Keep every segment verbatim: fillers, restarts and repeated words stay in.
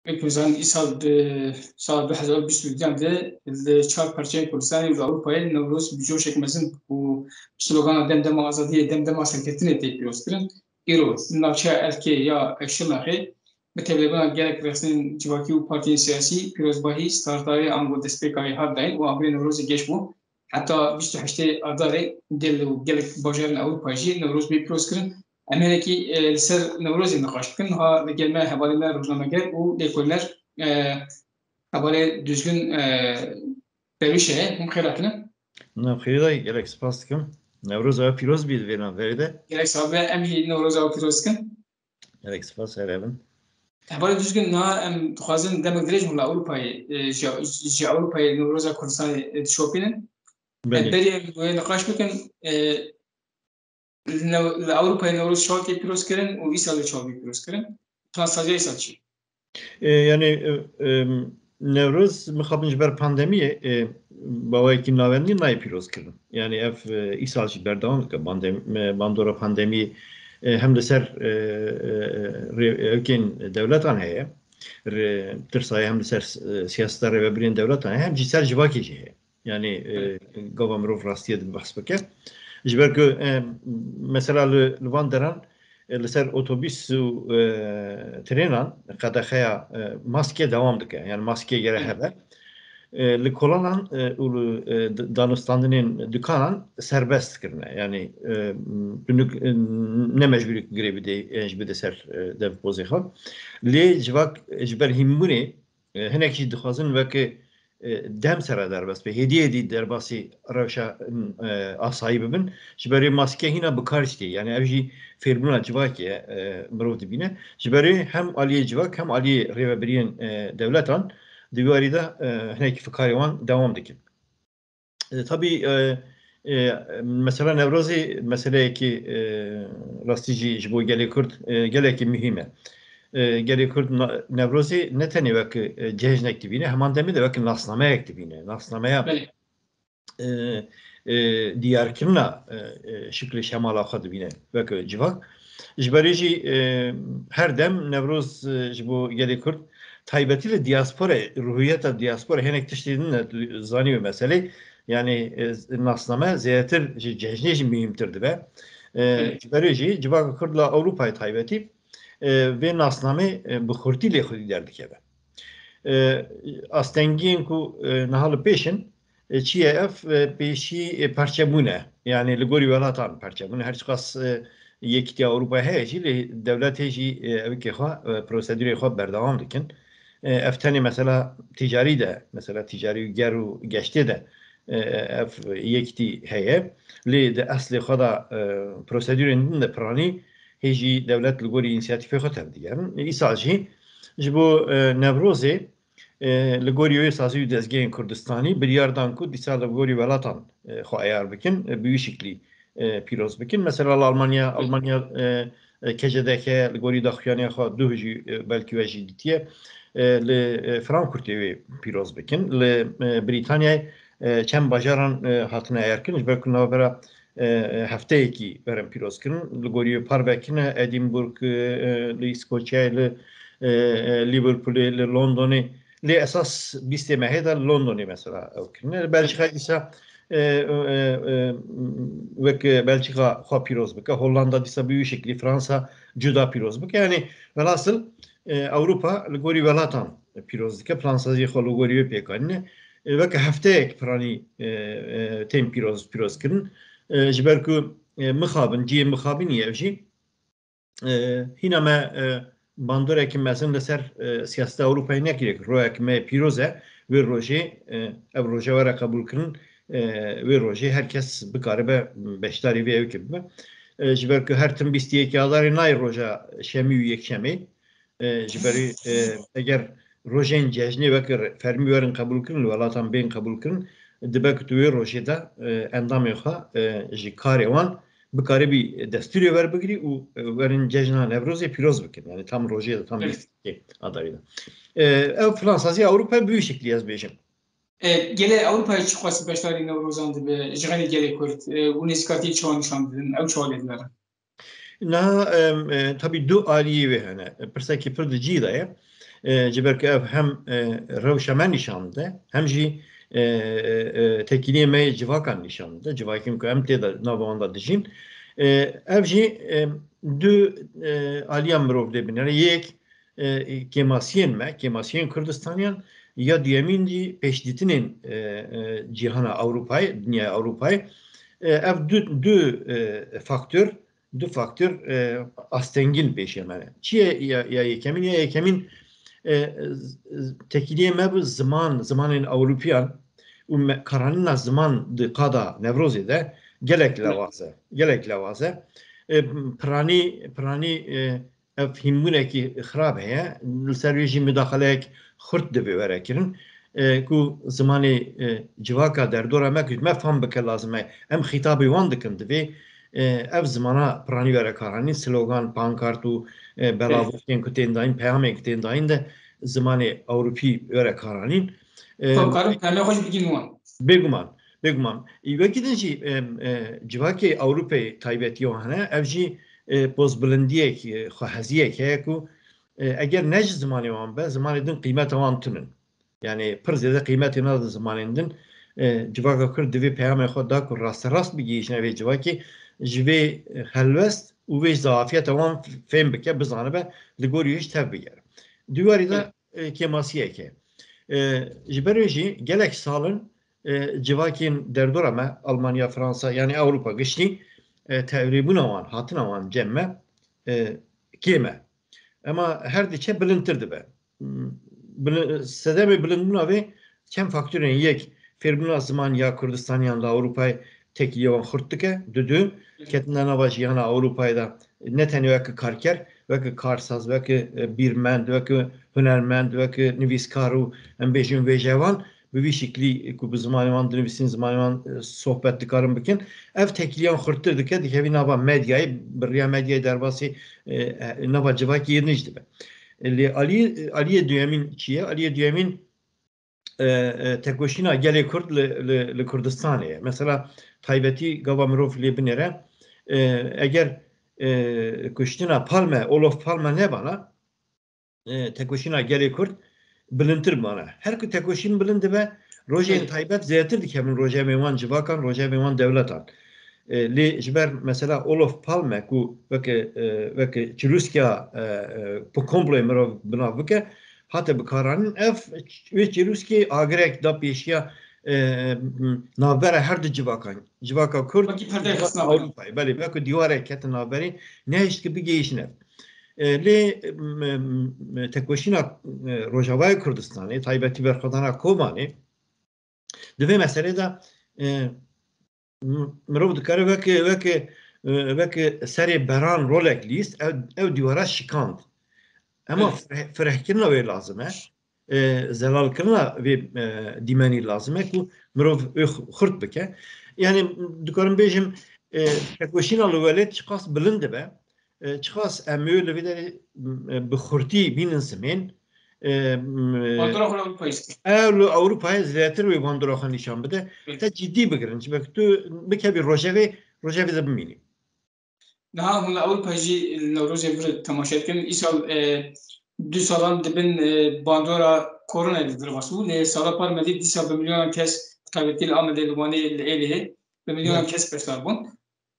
Wek hûn zanin, îsal di sala du hezar û bîst û duyan de li çar parçeyên Kurdistanê û li Ewropayê Newroz bi coşek mezin û slogana "Dem dema azadiyê, dem dema serkeftinê" tê pîrozkirin. Îro li navçeya Elkê ya Şirnexê bi tevlêbûna gelek rêxistinên civakî û partiyên siyasî pîrozbahî, startdarê ango destpêka wê hat dayîn û amirê Newrozê geş bû. Heta bîst û heştê Adarê gel û gelek bajarên Ewropayê jî Newroz bê pîrozkirin. Em hinekî, e, li ser Newrozê niqaş bikin. Ha li gel me hevalê me rojnameger û lêkolîner, e, hevalê Duzgin, e, Derwîş heye. Hûn xêr hatine. Nav xêrê dayî, gelek spas dikim. Newroz ew pîroz bî di vê navberê de. Gelek sax be, em jî Newroz ew pîroz dikin. Gelek spas, her hebin. Hevalê Duzgin, niha em dixwazin demek dirêj hûn li Ewropayê, e, ji, ji Ewropayê Newroza Kurdistanê, e, dişopînin. Belê. Em berî em wê niqaş bikin, e, li New-, li Ewropayê Newroz çawa tê pîrozkirin û îsal li çawa bê pîrozkirin? Plansaziya îsal çi? E, yani, e, e, Newroz mixabin ji ber pandemiyê, e, bi awayekî navendî nayê pîrozkirin. Yani ev, e, îsal jî berdewam dike. Bandem-, e, bandora pandemiyê, e, hem li ser, e, e, rê-, ewkên dewletan heye, rê-, tirsayê hem li ser, e, siyaseta rêvebirên dewletan heye, hem jî ser civakê jî heye. Yani, e, Evet. gava mirov rastiyê de behs bike. Ji ber ku, e, mesela li, li van deran, e, li ser otobîs û, e, trênan qedexeya, e, maskê dewam dike. Yani maskê gere Evet. hebe. E, li kolanan, e, û li, e, d-, danûstandinên dukanan serbest kirine. Yani, e, tu nik-, e, ne mecbûrî ku girê bidê, e, ji bide ser, e, dev pozê xwe. Lê civak, e, ji ber hînbûnê, e, hinek jî dixwazin weke, e, dem sere derbas be. Hêdî hêdî derbasî rewşa, e, asayî bibin. Ji ber wê maske hîna bi kar jî tê. Yani ev jî fêrbûna civakê ye, e, mirov dibîne. Ji ber wê hem aliyê civak hem aliyê rêvebiriyên, e, dewletan di wî warî de, e, hinek fikarê wan dewam dikin. E, tabî, e, e, mesela Newrozê meseleyekî, e, rastî jî ji bo gelê Kurd, e, gelekî muhîm e. E, gelê Kurd na-, Newrozê ne tenê wek, e, cejnek dibîne, heman demê de wek nasnameyek dibîne. Nasnameya Belê. e, e, diyarkirina, e, e, şiklê şemala xwe dibîne weke civak. Ji berê jî, e, her dem Newroz, e, ji bo gelê Kurd, taybetî li diaspora, ruhiyeta diaspora, hinek tiştê din e, tu zanî wê meselê. Yani, e, nasname zêdetir ji cejnê jî muhîmtir dibe. E, Evet. Ji berê jî civaka Kurd la Ewropayê taybetî, e, vê nasnamê, e, bi xurtî lê xwedî derdikeve. E, astengiyên ku, e, niha li pêş in, e, çi ye ev, e, pêşî, e, perçebûn e. Yani li gorî welatan perçebûn e. Her çiqas, e, Yekîtiya Ewropayê heye jî, lê dewletê jî, e, evkê xwe, e, prosedûrê xwe berdewam dikin. E, ev tenê mesela tîcarî de, mesela tîcarî û ger û geştê de, e, ev yekîtî heye. Lê di eslê xwe de, e, prosedûrên din de piranî hê jî dewlet li gorî însiyatîfê xwe tevdigerin. Îsal jî ji bo, e, Newrozê, e, li gorî wê sazî û dezgehên Kurdistanî biryar dan ku dîsa li gorî welatan, e, xwe eyar bikin, e, bi wî şiklî, e, pîroz bikin. Mesela li Almanya, Almanya, e, e, K C D K li gorî daxuyaniya xwe duh jî, e, belkî we jî dîtiye, e, li, e, Frankfurtê wê pîroz bikin. Li, e, Brîtanyayê, e, çend bajaran, e, hatine eyarkirin, ji ber ku navbera, e, e, hefteyekî werin pîroz kirin. Li gorî wê parvekî ne, Edinburgh, e, e, li Îskoçyayê, li, e, e, Liverpoolê, li Londonê. Lê esas bîstê mehê de li Londonê mesela ew kirine. Li Belçîkayê dîsa, e, e, e, wek Belçîka xwe pîroz bike. Hollanda dîsa bi wî şeklî, Fransa cuda pîroz bike. Yani velhasil, e, Ewropa li gorî welatan pîroz dike. Plansaziyê xwe li gorî wê pêk anîne. E, weke hefteyek piranî, e, e, tên pîroz, pîroz kirin. E, ji ber ku, e, mixabin, cihê mixabinî ev jî. E, hîna me, e, bandoreke mezin li ser, e, siyaseta Ewropayê nekiriye ku rojek me pîroz e, wê rojê, e, ev roje were qebûlkirin, e, wê rojê her kes bikaribe beşdarî vê ewkê bibe. E, ji ber ku her tim bîst û yekê Adarê nayê roja şemî û yekşemê. E, ji berî, e, eger rojên cejnê weke re-, fermî werin qebûlkirin, li welatan bên qebûlkirin, dibe ku tu wê rojê de, e, endamên xwe, e, ji karê wan bikaribî destûrê werbigirî û, e, werin cejna Newrozê pîroz bikin. Yani tam rojê de, tam Evet. bîst û yekê Adarê de. E, ev plansaziya Ewropayê bi wî şeklî ez bêjim. E, gelê Ewropayê çiqas beşdarî Newrozan dibe, ji xeynî gelê Kurd, e, û nêzîkatiyê çawa nîşan didin, ew çawa lê dinerin? Niha, em, e, tabî du aliyê wê hene. Pirsekî pir di cî de ye. E, ji ber ku ev hem, e, rewşa me nîşan dide, hem jî, e, e, e, têkiliyê me yê civakan nîşan dide. Civakên ku em tê de nava wan de dijîn. E, ev jî, e, du, e, aliya mirov lê binêre. Yek, e, kêmasiyên me, kêmasiyên Kurdistaniyan, ya duyemîn jî pêşdîtinên, e, e, cîhana Ewropayê, dinyaya Ewropayê. E, ev du, du, e, faktor, du faktor, e, astengî li pêşiya me ne. Çi ye ya, ya yekemîn? Ya yekemîn, e, z-, z-, têkiliyê me bi ziman, zimanên Ewropiyan û me, karanîna ziman di qada Newrozê de gelek lewaz e. Gelek lewaz e. E, piranî, piranî, e, ev hînbûnekî xirab heye. Li ser wê jî mudaxaleyek xurt divê were kirin, e, ku zimanê, e, civaka derdora me, ku me fam bike lazim e. Em xîtabê wan dikin, divê, e, ev zimana piranî were karanîn, slogan, pankart û, e, belavokên ku tên dayîn, peyamên ku tên dayîn de zimanê Ewropî were karanîn. E, Ku em karin peyamê xwe jî bigihînin wan. Bêguman, bêguman. Wekî din jî, e, e, civakê Ewropeyê taybetî wan hene. Ev jî, e, pozbilindiyek, e, xweheziyek heye ku, e, eger ne ji zimanê wan be, zimanê din qîmeta wan tune. Yani pir zêde qîmetê nadin zimanên din. E, civaka Kurd divê peyamê xwe da ku rasterast bigihîjine vê civakê, ji vê, e, helwest û vê zafiyeta wan fêm bike, bizanibe, li gorî wê jî tev bigere. Di warî de, e, kêmasiyek e. E, ji ber wê jî gelek sal in, e, civakên derdora me, Almanya, Fransa, yani Ewropa giştî, e, tevlîbûna wan, hatina wan cem me, e, kêm e. Ema her diçe bilindtir dibe. Bili-, sedemê bilindbûna vê çend faktorên, yek, fêrbûna ziman ya Kurdistaniyan li Ewropayê têkiliya wan xurt dike. Dudu, ketina nava jiyana Ewropayê de ne tenê weke karker, weke karsaz, weke, e, bîrmend, weke hunermend, weke nivîskar û em bêjin wêjevan bi vî şiklî ku bi zimanê wan dinivîsin, zimanê wan, e, sohbet dikarin bikin. Ev têkiliyan xurttir dike, dikevî nava medyayê, bi riya medyayê derbasî, e, e, nava civakî yê nij dibe. Lê alî-, aliyê duyemîn çi ye? Aliyê duyemîn, e, e, tekoşîna gelê Kurd li, li, li Kurdistanê ye. Mesela taybetî gava mirov lê binêre, e, eger, e, kuştina Palme, Olof Palme nebana, e, tekoşîna gelê Kurd bilindtir bana. Her ku tekoşîn bilind dibe, rojên Belê. taybet zêdetir dikevin rojevên wan civakan, rojevên wan dewletan. E, lê ji ber mesela Olof Palme ku weke, e, weke çirûskiya, e, e, bi komployê mirov binav bike, hate bikaranîn, ev wê çirûskê agirek da pêşiya, e, navbera her du civakan. Civaka Kurd, Wekî perdeyê civaka xistina bera. Ewropayê. Belê, weke dîwarek ketin navberê, nehişt ki bigihîjin ev. E, lê, m, m, tekoşîna, e, Rojavayê Kurdistanê, taybetî berxwedana Kobanê, di vê meselê de, e, m-, mirov dikare weke, weke, e, weke serê beran rolek lîst, ev, ev dîwara şikand. Ema Evet. fire-, firehkirina wê lazim e. E, zelalkirina vê, e, dîmenî lazim e ku mirov wê xu-, xurt bike. Yani dikarim bêjim, e, tekoşîna li welêt çiqas bilind dibe, e, çiqas em wê li vê derê, e, bi xurtî bînin simên, e, m-, Bandora xwe li Ewropayê zikir. Ew li Ewropayê zêdetir wê bandora xwe nîşan bide. Evet. Te cidî bigirin. Ji ber ku tu bikevî rojevê, rojevê de bimînî. Niha hûn li Ewropa jî li Newrozê vir temaşe dikin. Îsal, e, du salan dibin, e, bandora koronayê li vir xwestibû. Lê sala par me dît dîsa bi milyonan kes, bi taybetî li Amedê, li Wanê, li Êlihê bi milyonan Evet. kes beşdar bûn.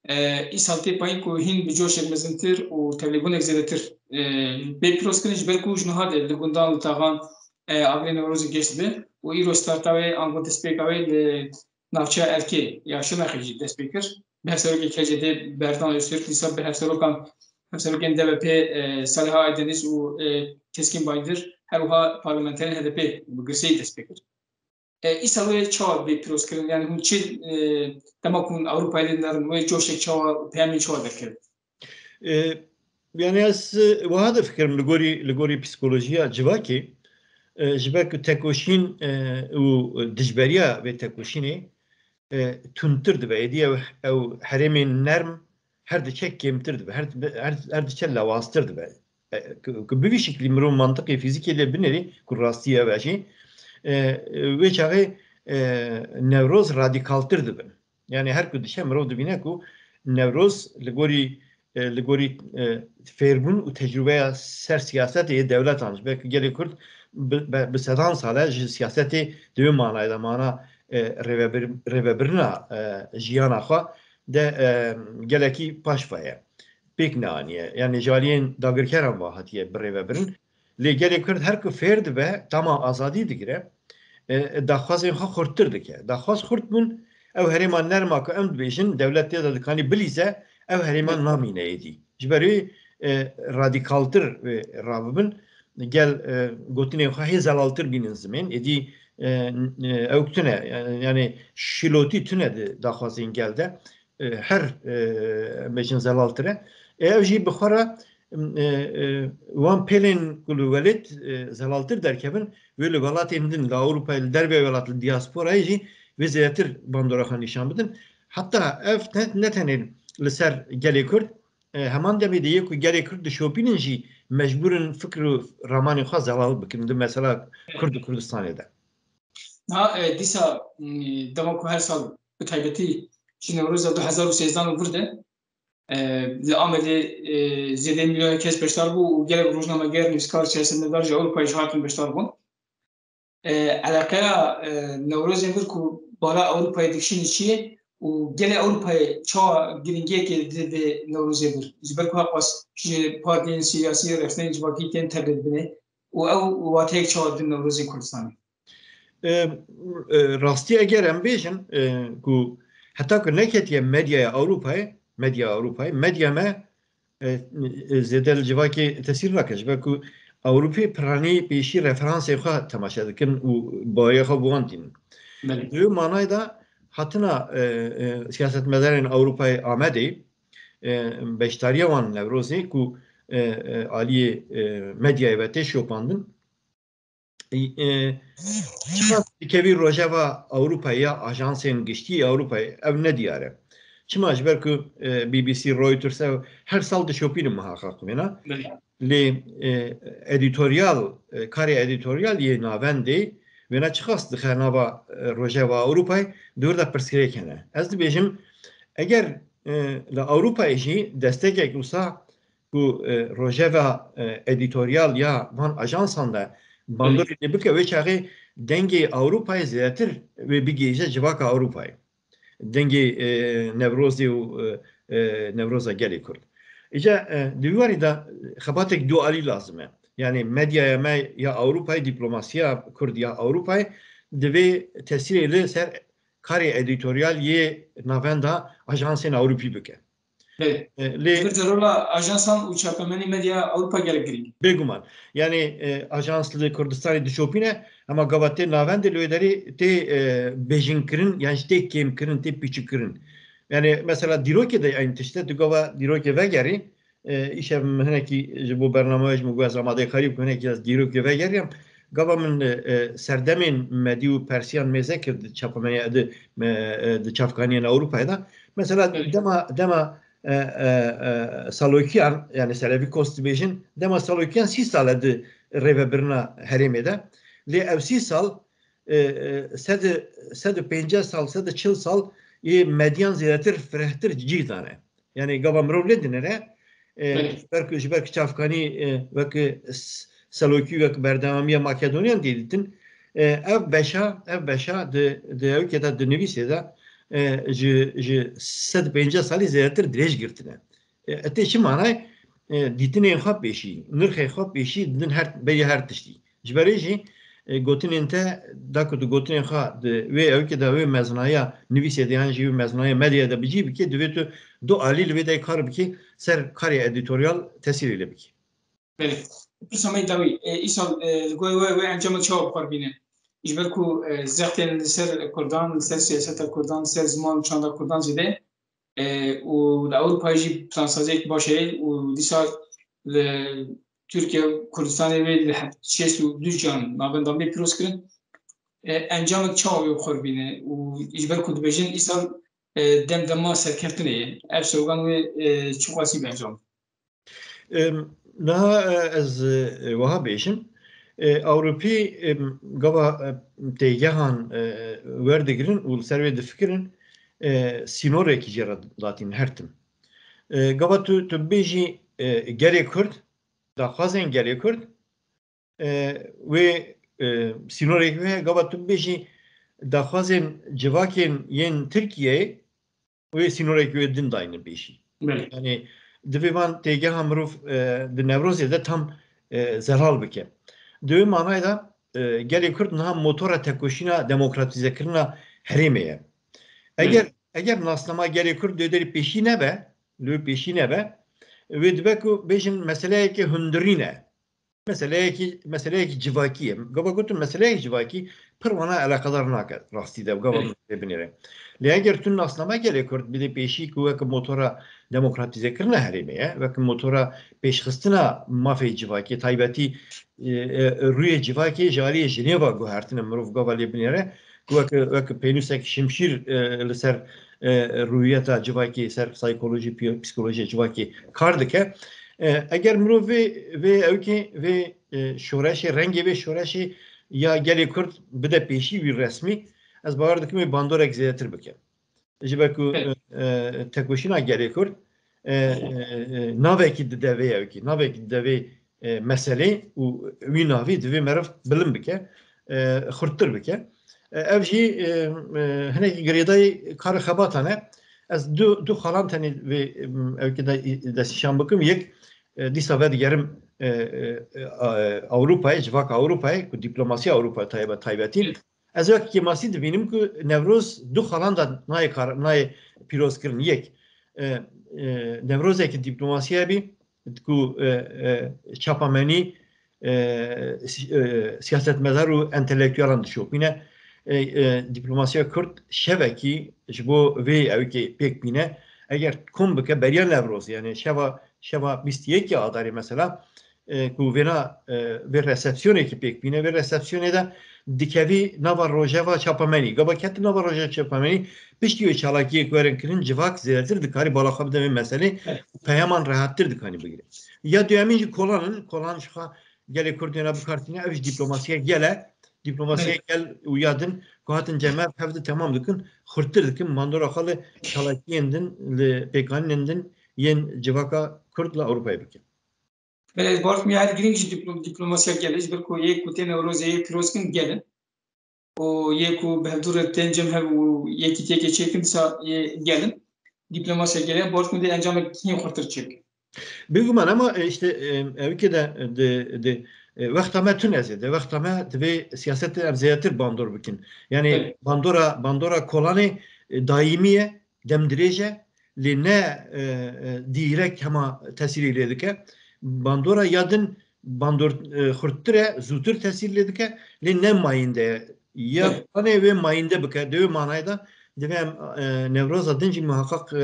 E, îsal tê payîn ku hîn bi coşek mezintir û tevlîbûnek zêdetir, e, bê pîrozkirin, ji ber ku ji niha de li gundan, li taxan, e, agirê Newrozê geş dibe û îro starta wê ango destpêka wê li navçeya Erkê ya Şirnexê jî dest pê kir. Bi hevserokê K C D Berdan Öztürk, dîsa bi hevserokan, hevserokên D B P, e, Saliha Aydeniz û, e, Keskin Bayındır, her wiha parlamenterên H D P bi girseyî dest pê kir. E, îsal wê çawa bê pîrozkirin? Yani hûn çi, e, dema ku hûn Ewropayê lê dinerin, wê coşek çawa û peyamên çawa derkevin? E, yani ez, e, wiha difikirim li gorî, li gorî psîkolojiya civakê, e, ji ber ku tekoşîn, e, û dijberiya vê tekoşînê, e, tundtir dibe. Êdî ew, ew herêmên nerm her diçe kêmtir dibe, her, her, her diçe lewaztir dibe. E, ku, ku bi vî şiklî mirov mantiqê fîzîkê lê binêrî, ku rastî ev e jî, e, wê çaxê, e, Newroz radîkaltir dibin. Yani her ku diçe mirov dibîne ku Newroz li gorî, e, li gorî, e, fêrbûn û tecrûbeya ser siyasetê yê dewletan ji ber ku gelê Kurd bi, bi, bi sedan sal e ji siyasetê di wê manayê de mana, e, rêvebir-, rêvebirina, e, jiyana xwe de, e, gelekî paş ve ye. Pêk neaniye. Yani ji aliyên dagirkeran ve hatiye birêvebirin. Lê gelê Kurd her ku fêr dibe, tama azadî digire, e, daxwazên xwe xurttir dike. Daxwaz xurt bûn, ew herêma nerma ku em dibêjin, dewlet tê de dikanî bilîze, ew herêma namîne êdî. Ji ber wê, e, radîkaltir, e, rabibin, gel, e, gotinên xwe hê zelaltir bînin zimên, êdî, e, e, ew tune, yani, yani şîlotî tune di daxwazên gel de, e, her, e, em bêjin zelaltir e. E, ew jî bi xwe re, e, e, wan pêlên ku li welêt, e, zelaltir derkevin, wê li welatên din, li Ewropayê, li dervê welat, li diasporayê jî wê zêdetir bandora xwe nîşan bidin. Heta ev ne, ne tenê li ser gelê Kurd, e, heman demê de yê ku gelê Kurd dişopînin jî mecbûr in fikr û ramanên xwe zelal bikin di mesela Kurd û Kurdistanê de. Niha, e, dîsa, m, dema ku her sal bi taybetî ji Newroza du hezar û sêzdan û vir de, e, li Amedê, e, zêdeyî milyonek kes beşdar bû û gelek rojnameger, nivîskar, siyasetmedar ji Ewropayê jî hatin beşdar bûn. E, eleqeya, e, Newrozê vir ku bala Ewropayê dikişîne çi ye û gelê Ewropayê çawa girîngiyekê dide vê Newrozê vir? Ji ber ku heqas ji partiyên siyasî, rexneyên civakî tên tevlê dibine û ew wateyek çawa didin Newrozên Kurdistanê? E, e, rastî eger em bêjin, e, ku heta ku neketiye medyaya Ewropayê, medya Ewropayê, medya me, e, e, zêde li civakê tesîr nake. Ji ber ku Ewropê piranî pêşî referansê xwe temaşe dikin û baweriya xwe bi wan tînin. Belê. Di wê manayê de hatina, e, e, siyasetmedarên Ewropayê Amedê, e, beşdariya wan Newrozê ku, e, e, aliyê, e, medyayê ve tê şopandin, e, çiqas dikevî rojeva Ewropayê ya ajansên giştî Ewropayê, ew ne diyar e. Çima? Ji ber ku, e, B B C, Reuters ew her sal dişopînin muhaqeq wêna. Belê. Lê, e, edîtoryal, e, karê edîtoryal yê navendê wêna çiqas dixe nava, e, rojeva Ewropayê, di wir de pirsgirêk hene. Ez dibêjim, eger, e, li Ewropayê jî destekek wisa ku, e, rojeva, e, edîtoryal ya van ajansan de bandorê lê bike, wê çaxê dengê Ewropayê zêdetir wê bigihîje civaka Ewropayê. Dengê, e, Newrozê û, e, e, Newroza gelê Kurd. Îca, e, di wî warî de xebatek dualî lazim e. Yani medyaya me ya Ewropayê, diplomasiya Kurd ya Ewropayê divê tesîrê li ser karê edîtoryal yê navenda ajansên Ewropî bike. Belê. E, lê Li vir de rola ajansan û çapemenî medya Ewropa gelek girîng. Bêguman. Yani, e, ajans li Kurdistanê dişopîne, hema gava tê navendê li wê derê tê, e, bêjinkirin, yan jî tê kêmkirin, tê pîçikkirin. Yani, mesela dîrokê de eyn tişt e, tu gava dîrokê vegerî, e, îşev min hinekî ji bo bername we ji min got ez amadekarî bikim, hinekî ez dîrokê vegeriyam. Gava min, e, e, serdemên medî û persiyan mêze kir di çapemeniya, di, me, e, di çavkaniyên Ewropayê de. Mesela Evet. dema, dema, e, e, e, Salokiyan, yani Selevîkos dibêjin, dema Salokiyan sî sal e di rêvebirina herêmê de. Lê ev sî sal, e, e, sed, sed û pêncî sal, sed û çil sal yê medyan zêdetir firehtir cî dane. Yani gava mirov lê dinere, e, Belê. ji ber ku, ji ber ku çavkanî, e, wek s-, selokî, wek berdewamiya Makedonyan tê dîtin, e, ev beşa, ev beşa di, di ewkê de, di nivîsê de, e, ji, ji sed û pêncî salî zêdetir dirêj girtine. E, etê çi manay? E, dîtinên xwe pêşî, nirxê xwe pêşî didin her, bêyî her tiştî. Ji berê jî, e, gotinên te, da ku tu gotinên xwe di wê ewkê de, wê mezinaya nivîsê de yan jî wê mezinaya medyaya de bi cî bikî, divê tu du alî li vê de kar bikî, ser karê edîtoryal tesîrê lê bikî. Belê. Pirsa me dawî, e, îsal, e, li gorî we, wê encamê çawa bi xwe re bîne? Ji ber ku, e, zextên li ser Kurdan, li ser siyaseta Kurdan, li ser ziman û çanda Kurdan zêde, e, û li Ewropayê jî plansaziyek baş heye û dîsa li Tirkiye û Kurdistanê wê li he-, şêst û du can navenda me pîroz kirin. E, encamê çawa wê bi xwe re bîne û ji ber ku dibêjin îsal, e, dem dema serkeftinê ye. Ev slogan wê, e, çiqasî bi encam? Em, niha, e, ez, e, wiha bêjim. E, Ewropî, em, gava, e, têgehan, e, werdigirin û li ser wê difikirin, e, sînorekî jê re datîn her tim. E, gava tu, tu bêjî, e, gelê Kurd, daxwazên gelê Kurd, e, wê, e, sînorek wê heye, gava tu bêjî daxwazên civakên yên Tirkiyeyê, wê sînorek wê din daynin pêşî. Belê. Yani, divê van têgeha mirov, e, di Newrozê de tam, e, zelal bike. Di wê manayê de, e, gelê Kurd niha motora tekoşîna demokratîzekirina herêmê ye. Belê. Eger, eger nasnama gelê Kurd li wê derê pêşî nebe, li wê pêşî nebe, wê dibe ku bêjin meseleyeke hundirîn e. Meseleyekî, meseleyekî civakî ye. Gava gotim meseleyekî civakî pir wana eleqedar nake rastî de, gava Evet. min pê binêre. Lê eger tu nasname gelê Kurd bidê pêşî ku wek motora demokratîzekirina herêmê ye, wek motora pêşxistina mafê civakî, taybetî, e, e, rûyê civakê ji aliyê Jinêva guhertine mirov gava lê binêre, ku wek, wek pênûsek şimşîr, e, li ser, e, rûyeta civakê, ser psîkolojî, pî-, psîkolojiya civakê kar dike. E, eger mirov vê, vê ewkê, vê, e, şoreşê, rengê vê şoreşê ya gelê Kurd bide pêşî wî resmî, ez bawer dikim wê bandorek zêdetir bike. Ji ber ku, Evet. e, e, tekoşîna gelê Kurd, e, e, e, navekî dide vê ewkê, navekî dide vê, e, meselê û wî navî divê meriv bilind bike, e, xurttir bike. E, ev jî, e, e, hinekî girêdayî kar û xebatan e. Ez du, du xalan tenê vê, e, ewkê de destnîşan bikim. Yek, e, dîsa vedigerim, e, e, e, Ewropayê, civaka Ewropayê, ku diplomasiya Ewropa taybet, taybetî. Evet. Ez wek kêmasî dibînim ku Newroz du xalan de nayê kar, nayê pîrozkirin. Yek, e, e, Newrozeke dîplomasiya bî ku, e, e, çapamenî, e, si-, e, siyasetmedar û entelektuelan dişopîne. E, e, dîplomasiya Kurd şevekî ji bo vê ewkê pêk bîne. Eger kom bike beriya Newroz, yani şeva, şeva bîst û yekê Adarê mesela, e, ku vêna, e, vê resepsiyonekî pêk bîne, vê resepsiyonê de dikevî nava rojeva çapamenî. Gava ketin nava rojeva çapamenî, piştî wê çalakiyê ku werin kirin, civak zêdetir dikarî bala xwe bide vê meselê, Evet. peyaman rehattir dikanî bigire. Ya duyemîn jî kolan in, kolan ji xwe gelê Kurd wêna bikar tîne, ev jî dîplomasiya gel e. Dîplomasiya Evet. gel û ya din ku hatin cem hev, hev di temam dikin, xurttir dikin, bandora xwe li çalakiyên din, li pêkanînên din yên civaka Kurd li Ewropayê bikin. Belê, ez bawer dikim ya her girîng jî dîplo-, dîplomasiya gel e, ji ber ku yê ku tê Newrozê yê pîroz kin gel in. Û yê ku bi hevdû re tên cem hev û yekîtiyekê çêkin, dîsa yê gel in. Dîplomasiya gel e, bawer dikim dê encamek hîn xurtir çêbike. Bêguman, ama, e, işte, e, ewkê de, e, di, di, e, wexta me tune zêde, wexta me divê siyasetê em zêdetir bandor bikin. Yani Evet. bandora, bandora kolanê, e, daîmî ye, demdirêj e, lê ne, e, e, dîrekt hema tesîrê lê dike. Bandora ya din bandor, e, xurttir e, zûtir tesîr lê dike, lê ne mayînde ye. Ya Evet. kolanê wê mayînde bike, di wê manayê de divê em, e, Newroza din jî muheqeq, e,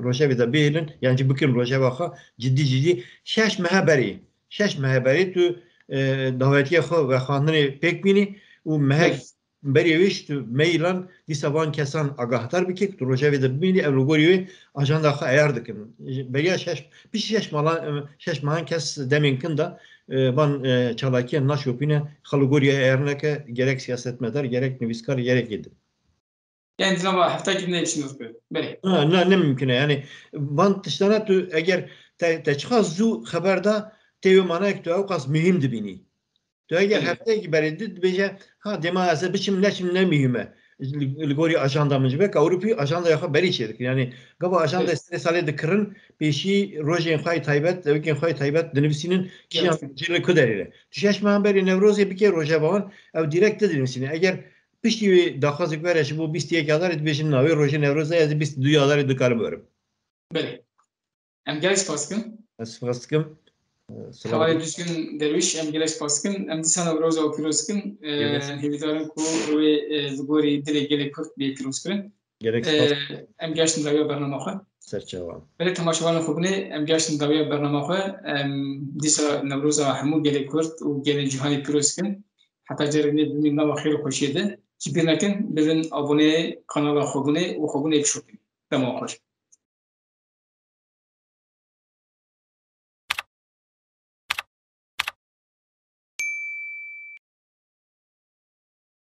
rojevê de bihêlin, yan jî bikin rojeva xwe cidî cidî. Şeş mehe berê, şeş mehe berê tu, e, dawetiya xwe vexwendinê pêk bînî û mehek Evet. berê wê ji tu meylan dîsa van kesan agahdar bike ku tu rojevê de bimînî, ew li gorî wê ajanda xwe eyar dikin. Beriya şeş, piştî şeş malan, şeş mehan kes demên kin de, e, van, e, çalakiyan naşopîne, xwe li gorî eyar neke, gerek siyasetmedar, gerek nivîskar, gerek êdî. Yani, di nava heftekî neyê şînor kirin. Belê. Na, na, ne mimkun e. Yani, van tiştana tu eger te, te çiqas zû xeber da, tê wê manayek tu ewqas muhîm dibînî. Tu eger Evet. hefteyekî berê di dibêje, ha, dema ez ê biçim, neçim ne muhîm e. Li, li gorî ajanda min ji ber ku Ewropî ajandaya xwe berî çêdikir. Yani, gava ajanda Evet. serê salê dikirin, pêşî rojên xwe yê taybet, ewikên xwe yê taybet dinivîsînin, kîjan Evet. rojê li ku derê re. Tu şeş mehan berê Newrozê bike rojeva wan, ew dîrekt te dinivîsîne. Eger piştî wê daxwazek were ji bo bîst û yek Adarê dibêjin, na, wê rojê Newrozê ez ê bîst û du Adarê dikarim werim. Belê. Em gelek spas dikin. Ez spas dikim. Ee, silav Hevalê dikim. Duzgin Derwîş, em gelek spas dikin. Em dîsa Newroza we pîroz dikin. Ee, Gelek. Hêvîdar in ku wê, e, li gorî dilê gelê Kurd bê pîrozkirin. Gelek Ee, spas. Em gehiştin dawiya bernama xwe. Serçawa. Belê temaşevanên xwe binê, em gehiştin dawiya bernama xwe. Em dîsa Newroza hemû gelê Kurd û gelên cîhanê pîroz dikin. Heta carê nê bimîn nava xêr û xweşiyê de. Ji bîr nekin, bibin aboneyê kanala xwe binê û xwe binê bişopînin. Dema xweş.